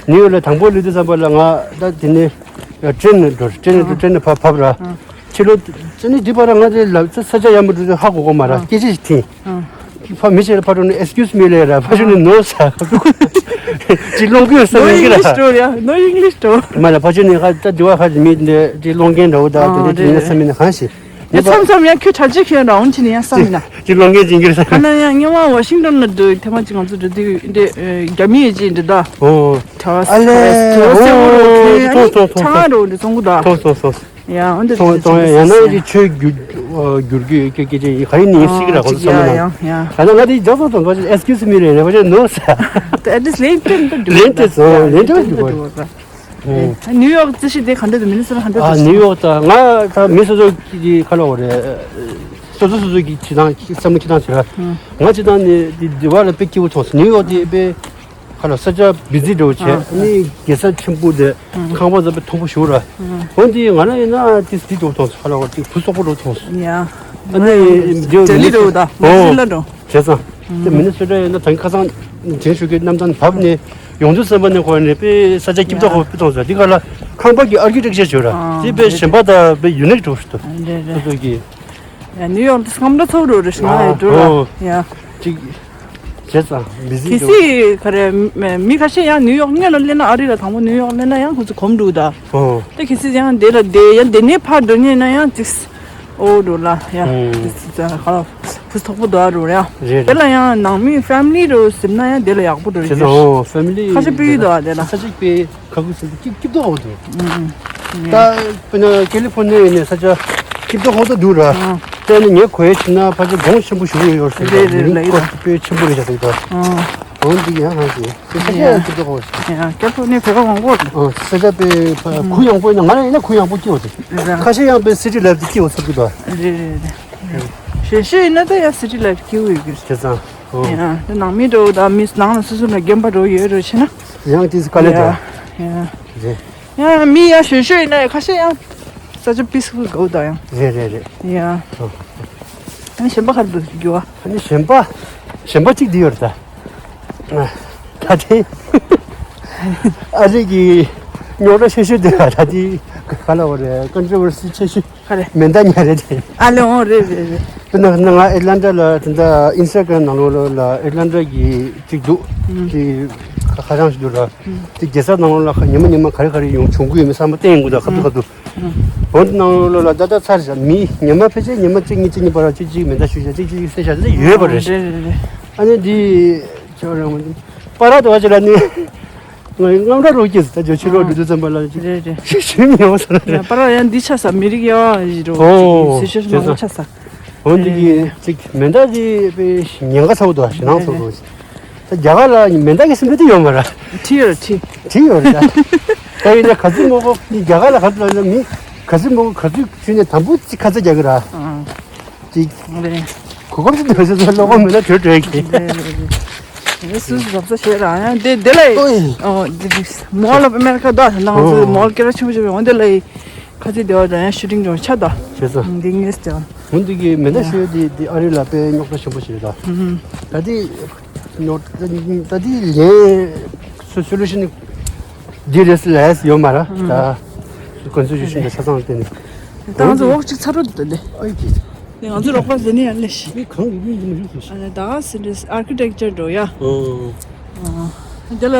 ནིའུ་ཡོག་ལ་དང་པོ་སླེབས་དུས་ཙམ་པ་ལ་ང་ད་དེ་ནས་ཊེན་ནས་འགྲོ་ཊེན་ནས་འགྲོ་ཊེན་ནས་ཕར་བབས་ར། ཕྱི་ལོགས་ཙི་ནི་འདི་པར་ང་དེ་ལ་ས་ཆ་ཡ་མ་འགྲོ་དུས་ཧ་གོ་གོ་མ་ར་སྐད་ཆ་ཞིག་ཐིང་། ཕ་མི་ཆེ་ལ་ཕ་འགྲོ་ནས་excuse me ལབ་ར་ཕ་ཆུ་ནས་no sir ཅི་ལོང་གི་ས་མི་གི་ར། No English འགྲོ་ཡ། No English འགྲོ། མ་ལ་ཕ་ཆུ་ནས་ཁ་ད་དུ་བ་ཁ་མི་འདི་ཅི་ལོང་གན་འགྲོ་ད་དེ་འདྲ་ཅི་ཡིན་ས་མི་ནས་གང་ཞིག་ཡ་མཚམས་མཚམས་ཡང་ཁྱོད་གྲ་སྒྲིག་ཁྱོད་རང་ཕྱིན་ཡང་བསམ་ཡིན་ན། ཅི་ལོང་གན་ཅི་འགྱུར་ས། ཁ་ན་ཡང་ངེད་བ་ཝ་ཤིང་ཊོན་ལ་འགྲོ་ཐེངས་མ་ཅིག་ང་ཚོ་འགྲོ་དུས་འདི་རྒྱ་མི་ཡི་ཅི་འདི་ད། ཨོ། ཨ་ལེ། ཨོ་ཐོང་ཐོང་ཐོང་ཐོང་། ཆང་རོ་འདི་བཙོང་གི་ད། ཐོང་ཐོང་ཐོང་། ཡ་འོན་ཏེ་ཐོང་ཐོང་ཡ་ཡང་ན་ཡི་ཆོས་བསྒྱུར་བསྒྱུར་གི་ཀྱི་ཀྱི་ཀྱི་ག་ཡིན་ནི་ཤི་གི་ར་ཁོ་ཚོ་ཡ་ཡ་ཡ། ད་ན་ང་དེ་རྒྱག་ཐོང་ཐོང་ཁོ་ཚོ་excuse me རེད་རེད་ཁོ་ཚོ་no sir། ད་at least ལན་སྤྲད་འདུག་ལན་སྤྲད་སོང་ལན་སྤྲད་འདུག་གོ། ནིའུ་ཡོག་རྩི་ཤི་དེ་ག་འདྲ་འདུག་མི་ནི་སོ་ཊ་ག་འདྲ་འདུག་ཨ་ནིའུ་ཡོག་ད་ང་ད་མི་སོ་སོ་གི་ཁ་ལོ་རེད། སོ་སོ་སོ་སོ་གི་ཁྱི་ཐང་བསམ་བློ་ཁྱི་ཐང་ཟེར་ར། ང་ཁྱི་ཐང་ནི་དེ་དེ་བ་ལ་དཔེ་སྐྱིད་པོ་མཐོང་སོང་ནིའུ་ཡོག་དེ་དཔེ་ཁ་ལ་ས་ཆ་བི་ཛི་འདྲ་བོ་བྱས་ནི་རྒྱལ་ས་ཆེན་པོ་དེ་ཁང་པ་ཟ་དཔེ་མཐོ་པོ་ཞིག་ར། འོན་ཏེ་ང་རང་ཡིན་ན་དེ་སི་འདྲ་བོ་མཐོང་སོང་ཁ་ལ་བ་དེ་བུ་སོག་པོ་འདྲ་བོ་མཐོང་སོང་། ཡ། ཨ་ནི་ལྡི་ལི་འདྲ་བོ་ད་མ་སི་ལ་འགྲོ། བྱས་ཙང་། དེ་མི་ནི་སོ་ཊ་ཡིན་ན་ད་ཁ་སང་དྲན་ཞུ་གི་གནམ་ཐང་བབས་ནས་ཡོང་དུས་ཙམ་པ་ནས་ཁོ་ནས་དཔེ་ས་ཆ་སྐྱིད་པོ་ཁོ་དཔེ་མཐོང་སོང་དེ་ག་ལ་ཁང་པ་གི་ཨར་ཀི་ཊེག་ཅར་བྱོས་ར་དེ་དཔེ་གཞན་པ་དང་དཔེ་ཡུ་ནིག་འདྲ་བོ་ཞིག་འདུག་རེད་རེད། སོ་སོ་གི་ཡ་ནིའུ་ཡོག་དེ་སྐམ་འདྲ་ཚོགས་འགྲོ་རེད་ཤི་ང་ཡི་འགྲོ་ལ་ཡ། ཅིག་བྱས་ཙང་བི་ཟི་གལ་སྲིད་ག་རེ་མི་ཁ་ཤས་ཡང་ནིའུ་ཡོག་སྔོན་ལ་སླེབས་ན་ཨ་རི་ལ་དང་པོ་ནིའུ་ཡོག་སླེབས་ན་ཡང་ཁོ་ཚོ་གོམས་འགྲོ་ད། ཨོ། དེ་གལ་སྲིད་ཡང་དེ་ལ་བསྡད་ཡང་དེ་ནས་ཕར་འགྲོ་ཉེན་ན་ཡང་ཅིག་ཨོ་འགྲོ་ལ་ཡ། ཨུམ། ཅིག་ཅིག་ཧ་ལ་ཕུ་ཐོག་པོ་འདུག་ཨ་འགྲོ་ཡ། རེད་དེ་རེད། ལ་ཡང་ནང་མི་ཕེ་མི་ལི་འགྲོ་ཟེར་ན་ཡང་དེ་ལ་ཡག་པོ་འགྲོ་བྱས་ཙང་ཨོ་ཕེ་མི་ལི་ཁ་ཤས་སྤེལ་ཡོད་འདུག་ཨ་དེ་ལ་ཁ་ཤས་སྤེལ། ཁ་ཁུ་སིམ་པོ་སྐྱིད་སྐྱིད་ཏོག་འོ་དེ། ད་དཔེར་ན་ཀེ་ལི་ཧྥོར་ནི་ཡ་ནས་ས་ཆ་སྐྱིད་ཏོག་ཧོ་ཏོ་འདུག་ར། ཨ། དེ་ནི་ངས་གོ་ཡ་བྱས་ན་ཕལ་ཆེར་གོང་ཆེན་པོ་ཞིག་ཡོད་ཡོད་ཟེར་རེད་རེད་ལ་ཡིན་ད། དཔེ་ཆེན་པོ་རེད་ཤག་ཟེར་ད། ཨ། འོ་འདི་ཡང་ཧང་ཟེར། དེ་ས་ཆ་ཡང་སྐྱིད་ཏོག་ཧོ་ཟེར། ཡ་ཀེ་ལི་ཧྥོར་ནི་ཡ་བོད་པ་མང་པོ་རེད། ཨ་ས་ཆ་དཔེ་ཕ་གུ་ཡངས་པོ་ཡིན་ན་ང་རང་ཡིན་ན་གུ་ཡངས་པོ་སྐྱིད་འོ་དེ། རེད། ཁ་ཤས་ཡང་དཔེ་སི་ཊི་ལའིཕ་དེ་སྐྱིད་འོ་ཚོར་གི་ད། རེད་རེད་རེད། གཞན་ཤོས་ཡིན་ན་ད་ཡང་སི་ཊི་ལའིཕ་སྐྱིད་འོ་ཡོད་གི་རེད། བྱས་ཙང་། ཨོ། ཡང་དེ་ནང་མི་འགྲོ་ད་མི་ནང་ལ་སོ་སོ་ལ་རྒན་པ་འགྲོ་ཡོད་རེད་བྱས་ན། ཡང་དེ་དཀའ་ལས་ཡ། འདུག་ཡ། རེད། ཡང་མི་ཡང་གཞན་ཤོས་ཡིན་ན་ཡང་ཁ་ཤས་ཡང་ས་ཆ་པི་སི་ཕུལ་དགའ་བོ་ད་ཡང་། རེད་རེད་རེད། ཡ། ཨོ། ཨ་ནི་གཞན་པ་ག་རེ་འདུག་རྒྱུ་བ། ཨ་ནི་གཞན་པ། གཞན་པ་གཅིག་འདི་ཡོད་རེད་ད། ད་དེ། ཨ་རི་གི་རྙོག་དྲ་ཆེ་ཤོས་དེ་ད་དེ་ག་ལ་བ་རེད་ཀོན་ཊྲོ་ཝར་སི་ཆེ་ཤོས། ག་རེ། མེ་མདའ་ཉར་རེད་དེ། ཨ་ལེ་འོང་རེད་རེད་རེད། དཔེར་ན་ང་ཨེ་ཊ་ལན་ཊ་ལ་དེ་འདྲ་ཨིན་སི་ཊ་གྷ་རམ་ནང་ལོགས་ལ་ཨེ་ཊ་ལན་ཊ་གི་གཅིག་འདུག་ཨུམ། གི་ཁ་ཁ་བྱང་ཞིག་འདུག་ར། ཨུམ། དེ་རྒྱལ་ས་ནང་ལོགས་ལ་ཉི་མ་ཉི་མ་ག་རེ་ག་རེ་ཡོང་བྱུང་གི་ཡོད་མེད་ཚང་མ་བསྟན་ཡོང་གི་འདུག་ཁ་ཐུག་ཁ་ཐུག་ཨུམ། འོ་དེ་ནང་ལོགས་ལ་ད་ལྟ་ཚར་བཞག་མི་ཉི་མ་ཕལ་ཆེར་ཉི་མ་གཅིག་གཉིས་གཅིག་གཉིས་བར་ལ་གཅིག་གཅིག་མེ་མདའ་གཞུས་བཞག་གཅིག་གཅིག་གཅིག་བསད་བཞག་དེ་ཡོད་པ་རེད། རེད་རེད་རེད། ཨ་ནི་འདི་ཁྱོད་རང་པ་ར་དེ་བ་ཅི་ལ་ནི། ང་རྔམ་སྐྲག་རོགས་སྐྱེས་སུ་ད་ཇོ་ཕྱི་རོགས་འགྲོ་དུས་ཙམ་པ་ལ་རེད་རེད། ཞིག་ཞུས་མི་ཡོང་ས་རེད། ཡ་པ་ར་ཡང་འདི་ཆ་ས་མི་རིགས་ཡ་ཡི་རོ། ཨོ། སི་ཤོ་ཤི་མང་པོ་ཆ་ས། འོ་འདི་གི་ཅིག་མེ་མདའ་དེ་དཔེ་ཉེན་ཁ་ཚ་བོ་འདུག་ཞེ་སྡང་ཚ་བོ་འདུག་ད་རྒྱ་གར་ལ་མེ་མདའ་གི་སེམས་ཁྲལ་དེ་ཡོད་མ་ར། ཁྲི་ཡོད་ཁྲི། ཁྲི་ཡོད་ར། ད་ཡིན་ན་ག་ཚོད་མོ་གོ་རྒྱ་གར་ལ་ག་ཚོད་ལ་མི་ག་ཚོད་མོ་གོ་ག་ཚོད་ཞུས་ནས་དང་པོ་ཅིག་ཁ་ཚ་རྒྱག་གི་ར། ཅིག་རེད། གོ་སྐབས་ཤིག་འདོད་ཟེར་ཚོ་ལོ་གོ་མི་ལ་གྲོས་གྲོས་ཀྱི། རེད་རེད་རེད། སུ་སུ་རབ་ས་བྱས་ར་ཡང་དེ་དེ་ལ་ཨོའི། ཨོ་དེ་དེ་མོལ་ཨོཕ་ཨ་མེ་རི་ཁ་ད་ལ་ང་ཚོ་ཨོ། མོལ་སྐད་ར་ཆེན་པོ་ཆེན་པོ་འོན་དེ་ལ་ཁ་ཚིག་དེ་བ་ད་ཡང་ཤུ་ཊིང་ཅོང་ཆ་ད། བྱས་ཙང་། འདི་ངེས་ཀྱང་། འོན་དེ་གི་མེ་མདའ་ཡ། ཞུ་དེ་དེ་ཨ་རི་ལ་དཔེ་རྙོག་དྲ་ཆེན་པོ་ཞིག་རེད་ད། ད་དེ་རྙོག་ད་དེ་ལན་སོ་སོ་ལུ་ཤི་ནི། འདི་རེས་ལས་ཡོད་མ་ར། ད་ཀོན་སི་ཊི་ཊུ་ཤན་གྱི་ཆ་ཚང་སྟེང་ནས། ད་ང་ཚོ་འོག་ཅིག་ཚ་རུ་འདུག་ལེ། ཨ་ཡི་ཀྱི། ནས་ང་ཚོ་རོགས་པ་ཟེར་ནི་ཡང་ལེ་ཤི། མི་གང་ཡིན་མིན་མི་ཤེས། ཨ་ད་སི་འདྲེས་ཨར་ཀི་ཊེག་ཅར་འགྲོ་ཡ། ཨོ། ཨ་དེ་ལ་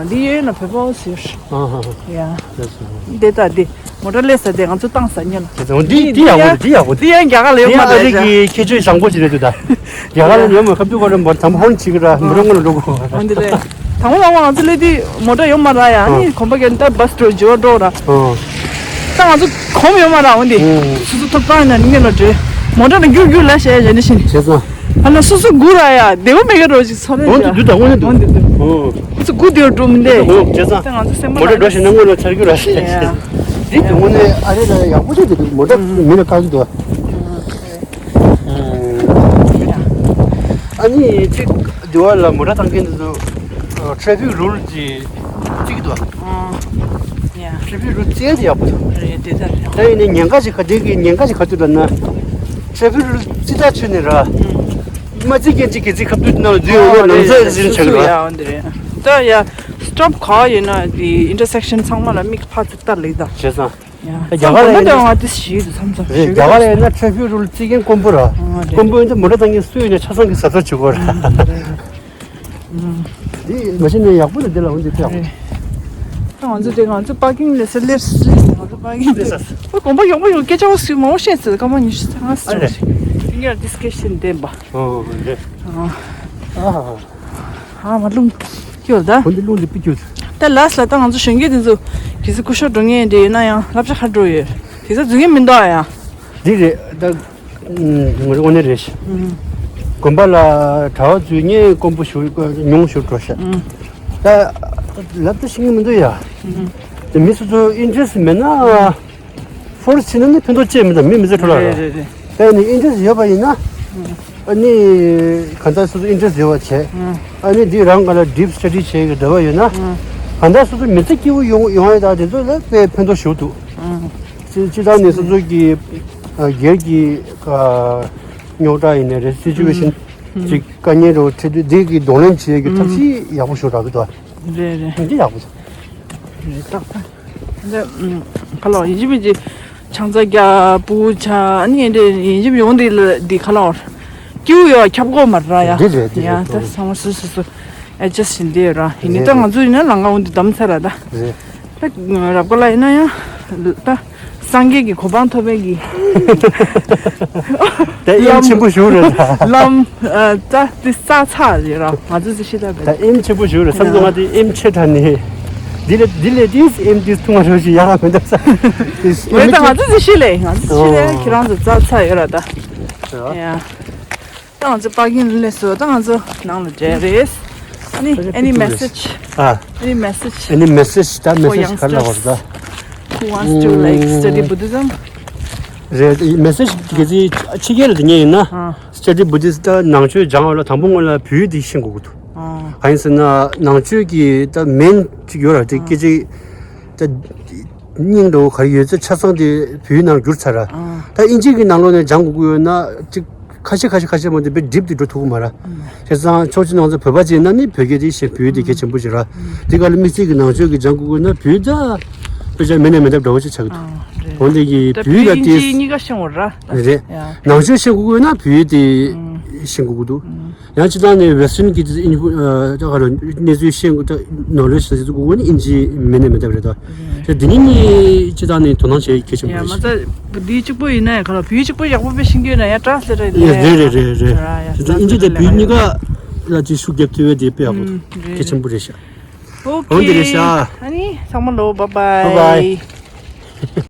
འདི་ཡོད་ན་བོད་པ་ཟེར། ཨ་ཧ་ཧ། ཡ། ལགས་སོ། འདི་ད་འདི་མོ་ཊ་ལས་ས་དེ་ང་ཚོ་བཏང་ས་ཉེ་ལ། དེ་ཚོ་འདི་འདི་ཡག་པོ་འདི་ཡག་པོ་འདི་ཡང་རྒྱ་གར་ལ་ཡོད་མ་རེད། འདི་ཡང་ཨ་རི་གི་ཁྱད་ཆོས་བཟང་པོ་ཞིག་རེད་འདུག་ད། རྒྱ་གར་ལ་ཡོད་མ་ཁབ་ཏུ་གོ་རེ་མོ་དམ་ཧོན་ཅིག་ར་མི་རོ་ངོ་ལ་འགྲོ་གོ། འོ་འདི་རེད། དང་པོ་ལ་ང་ཚོ་སླེབས་དུས་མོ་ཊ་ཡོད་མ་ར་ཡ་ཨ་ནི་གོམ་པ་གན་ད་བ་སི་འགྲོ་ཇོ་འགྲོ་ར། ད་ང་ཚོ་གོམ་ཡོད་མ་ར་འོ་འདི། སུ་སུ་ཐོབ་ཐང་ཡིན་ན་ནི་ལ་འགྲོ། མོ་ཊ་ནི་རྒྱུག་རྒྱུག་ལ་བྱས་བྱས་ནི་ཤི་ནི། བྱས་ཙང་། ཨ་ན་སུ་སུ་སྒུག་ར་ཡ་བདེ་བོ་མེད་ག་རོ་ཅིག་ཚོར་རེད། འོ་འདི་འདུག་ད་དངོས་གནས་འདུག་འོ་འདི་འདུག་འོ་སུ་སུ་སྒུག་བདེ་བ་འགྲོ་མི་འདེ། འོ་བྱས་ཙང་། ད་ང་ཚོ་སེམས་པ་མོ་ཊ་འགྲོ་ཞིག་ན་དངོས་གནས་ཚར་རྒྱུ་ར་ཤི། ཡ། འདི་དངོས་གནས་ཨ་རི་ལ་ཡག་པོ་ཞིག་འདུག་མོ་ཊ་མི་ལ་བཀག་གི་འདུག་ཨ་ནི་ཅིག་དེ་བ་ལ་མོ་ཊ་བཏང་མཁན་དེ་ཚོ་ ཊེ་ཕིག་རུལ་གྱི་རྩིས་ཀྱི་འདུག་ཨ། ཡ། ཊེ་ཕིག་རུལ་རྩིས་ཡག་པོ་འདུག་རེད་དེ་ལྟར་རེད། ད་ཡིན་ནའི་ཉེན་ཁ་ཞིག་ག་དེ་གི་ཉེན་ཁ་ཞིག་ག་དུས་ལ་ན། ཊེ་ཕིག་རུལ་རྩིས་ཐག་ཆོད་ནས་ར། མ་རྩིས་མཁན་གཅིག་གིས་རྩིས་ཁ་བཏུད་ན་ལ་འཛུལ་ཡོང་ན་ནམ་ཚད་རེད་ཟིན་ཆགས་ཀྱི་ར། ཡ་འདི་རེད། ད་ཡ། སི་ཊོབ་ག་ཡིན་ན་དེ་ཨིན་ཊར་སེག་ཤན་ཚང་མ་ལ་མིག་ཕར་ཚུར་ལྟ་ལེགས་ད། བྱས་ཙང་། ཡ། རྒྱ་གར་ལ་ཡིན་ན་དེ་ཞིག་ཡོད་དུ་མཚམས་མཚམས་རེད། རྒྱ་གར་ལ་ཡིན་ན་ཊེ་ཕིག་རུལ་རྩིས་མཁན་དཀོན་པོ་ར། ཨ་རེད། དཀོན་པོ་ཡིན་ད་མོ་ཊ་བཏང་མཁན་སུ་ཡིན་ན་ཆ་ཚང་གི་གཟབ་གཟབ་བྱེད་དགོས་ར། ཨ་རེད། འདི་མ་གཞི་ནས་ཡག་པོ་ལ་འདི་ལ་འོང་འདི་ཐོས་ཡག་པོ། ང་ཚོ་དེ་ང་ཚོ་པར་ཀིང་ལས་སེ་ལེར་སེ་ལེར་ང་ཚོ་པར་ཀིང་དེ་ལས་སེ། ཨོ་དགོན་པ་ཡོང་པ་ཡོང་སྐད་ཆ་བ་སུས་མང་བོ་བཤད་ཟེར་སྐར་མ་ཉི་ཤུ་རྩ་ལྔ་ཨ་ཟེར་རེད། ཡིན་ཡར་ཌི་སི་ཀ་ཤན་ལྡན་པ། ཨོ་རེད། ཨ་ཨ་མ་རླུང་སྐྱོར་ད། འོ་འདི་རླུང་འདི་པི་སྐྱོར། ད་ལ་སི་ལ་ད་ང་ཚོ་གཞོན་སྐྱེས་དེ་ཚོ་གལ་སྲིད་སྐུ་ཞབས་འགྲོ་ངེས་འདྲ་ཡོད་ན་ཡང་བསླབ་བྱ་ག་འགྲོ་ཡོད་དེ་ཚོ་འཛུལ་ངེས་མི་འདུག་ཨ་ཡ། འདི་རེད་ད། ང་ཚོ་དངོས་གནས་རེད་ཤག་དགོན་པ་ལ་གྲྭ་བ་ཚོས་ངས་དཀོན་པོ་ཞུ་ཉུང་ཞུ་འགྲོ་ཤག་ད་ལབ་ཏུ་ཤེས་ཀྱི་མི་འདུག་ཡ། དེ་མི་སོ་སོ་ཨིན་ཊི་རེ་སི་མེད་ན་ཕོར་སི་བྱས་ན་ནི་ཕན་ཐོགས་ཅི་མི་འདུག་མི་མི་ཚེ་འཕྲོ་བརླག་རེད། རེད་རེད། ད་ནི་ཨིན་ཊི་རེ་སི་ཡོད་པ་ཡིན་ན་ཨ་ནི་གང་ལྟར་སོ་སོ་ཨིན་ཊི་རེ་སི་ཡོད་པ་བྱས་ཨ་ནི་འདི་རང་ག་ལ་ཌིབ་སི་ཊ་ཌི་བྱེད་ཀྱི་འདོད་པ་ཡོད་ན་གང་ལྟར་སོ་སོ་མི་ཚེ་སྐྱིད་པོ་ཡོང་ཡོང་ཡ་ད་དེ་ཚོ་ལ་དཔེ་ཕན་ཐོགས་ཞེ་པོ་འདུག་སྤྱི་བཏང་ནས་སོ་སོ་གི་སྒེར་གྱི་རྙོག་དྲ་ཡིན་ནའི་རེད། སི་ཅུ་ཝེ་ཤན་ཅིག་དཀའ་ངལ་རོ་འཕྲད་དུས་འདི་གི་གདོང་ལེན་བྱེད་ཀྱི་ཐབས་ཤེས་ཡག་པོ་ཞིག་རག་གི་འདུག་རེད་རེད། འདི་ཡག་པོ་རེད། ཏག་ཏག་འདི་ཁ་ལོ་ཡིན་གཅིག་མིན་གཅིག་ཆང་ས་རྒྱག་སྤུ་ཆ་ཨ་ནི་འདི་ཡིན་གཅིག་ཡོང་འདི་ལ་འདི་ཁ་ལོ་སྐྱིད་ཡོད་ཁྱབ་གོ་མ་ར་ཡ། འདི་རེད་འདི་ཡ་རེད། ད་ཚང་མ་སོ་སོ་སོ་ཨེ་ཇེ་སི་ཊི་བྱེད་འདི་ཡོད་ར་ཡིན་ནི་ད་ང་ཚོ་ཡིན་ན་ལང་ཀ་འོང་འདི་བསྡམས་ཚར་ར་ད། རེད། ད་རབ་དགའ་ལགས་ཡིན་ན་ཡང་ད་སངས་རྒྱས་ཀྱི་གོ་འཕང་ཐོབ་པའི་གི་ད་ཨེམ་ཆེན་པོ་ཞིག་རེད་ད། ལམ་ཨ་ད་དེ་ས་ཚ་རེད་ར་ང་ཚོ་ཚེ་ཤི་ད་ད་བས་ཨེམ་ཆེན་པོ་ཞིག་རེད་བསམ་འདུག་ང་དེ་ཨེམ་ཆེ་དྲགས་ནས་འདི་ལས་འདི་ལས་དེས་ཨེམ་དེས་ཐུང་བ་རོ་ཞིག་ཡག་ག་མི་འདུག་ས། འོན་ད་ང་ཚོ་ཚེ་ཤི་ལས་ང་ཚོ་ཚེ་ཤི་ལས་ཁྱེད་རང་ཚོ་ཚ་ཚ་ཡོད་ར་ད། ཡ། ད་ང་ཚོ་པར་ཀིང་ལ་སླེབས་སོང་། ད་ང་ཚོ་ནང་ལ་འགྲོ་རེད། ཨ་ནི་any message? ཨ། Any message? Any message? ད་མེ་སེ་ཇི་ག་རེ་ལབ་དགོས་རེད་ད། Who wants to like study Buddhism? རེད། མེ་སེ་ཇི་གལ་སྲིད་ཕྱི་རྒྱལ་ལ་དེ་ཉན་ཡིན་ན་ཨ། Study Buddhist ད་ནང་ཆོས་སྦྱང་བ་ལ་དང་པོ་སྔོན་ལ་བོད་ཡིག་དེ་ཤེས་དགོས་ཀྱི་འདུག་ཨ། གང་ཡིན་ཟེར་ན་ནང་ཆོས་ཀྱི་ད་མེན་ཅིག་ཡོད་ར་དེ་ཨ། སྐད་ཆ་ད། སྙིང་འདྲ་བོ་ག་རེ་ཡོད་ཚད་ཆ་ཚང་དེ་བོད་ཡིག་ནང་བསྒྱུར་ཚར་ར། ཨ། ད་ཨིན་ཇི་གི་ནང་ལོགས་ནས་སྦྱང་དགོས་ཀྱི་ཡོད་ན་ཅིག་ཁ་ཤས་ཁ་ཤས་ཁ་ཤས་མ་གཏོགས་དཔེ་ཌིབ་དེ་འགྲོ་ཐུབ་ཀྱི་མ་ར། ཨ། བྱས་ཙང་ཕྱོགས་གཅིག་ནང་ཚོ་བོད་པ་ཅིག་ཡིན་ན་ནི་བོད་སྐད་དེ་ཤེས་བོད་ཡིག་དེ་གལ་ཆེན་པོ་ཞིག་ར། ཨ། དེ་ག་ལ་དམིགས་བསལ་གྱི་ནང་ཆོས་ཀྱི་སྦྱང་དགོས་ཀྱི་ཡོད་ན་བོད་ཡིག་ད་དཔེ་ཆ་མེད་ན་མེད་ཐབས་འདྲ་བོ་ཅིག་ཆགས་ཀྱི་འདུག་ཨ། རེད། འོན་ཏེ་གི་ད་བོད་ཡིག་བོད་ཡིག་ལ་ཨིན་ཇི་དེ་གཉིས་ཀ་ཤེས་དགོས་ར། རེད། ཡ། ནང་ཆོས་ཤེས་དགོས་ཀྱི་ཡོད་ན་བོད་ཡིག་དེ་ཨ། ཤེས་དགོས་ཀྱི་འདུག་ཨ། ཡང་སྤྱི་བཏང་ནས་Western གྱི་ཨིན་ཨ་ད་ག་རེ་གནས་ཚུལ་ཤེས་དགོས་ད་knowledge ཟེར་དགོས་ནི་ཨིན་ཇི་མེད་ནས་མེད་ཐབས་རེད་ད། དེ་འདི་ནི་སྤྱི་བཏང་ནས་དོ་སྣང་བྱེད་གལ་ཆེན་པོ་ཡ་རེད། མ་རྩ་བུ་འདི་གཅིག་པོ་ཡིན་ན་ཡང་ག་ལ་བུ་གཅིག་པོ་ཡག་པོ་དཔེ་ཤེས་ཀྱི་ཡོད་ན་ཡང་translate་རེད་རེད་རེད་རེད། དེ་ཚོ་ཨིན་ཇི་དང་བུ་གཉིས་ཀ་ལ་ཅིག་ཤུགས་རྒྱབ་ཐུབ་པ་དེ་དཔེ་ཡག་པོ་འདུག་གལ་ཆེན་པོ་རེད་ཤག་འོ་འདི་རེད་ཤག་ཨ་ནི་ཚང་མ་ལོ་bye bye bye bye།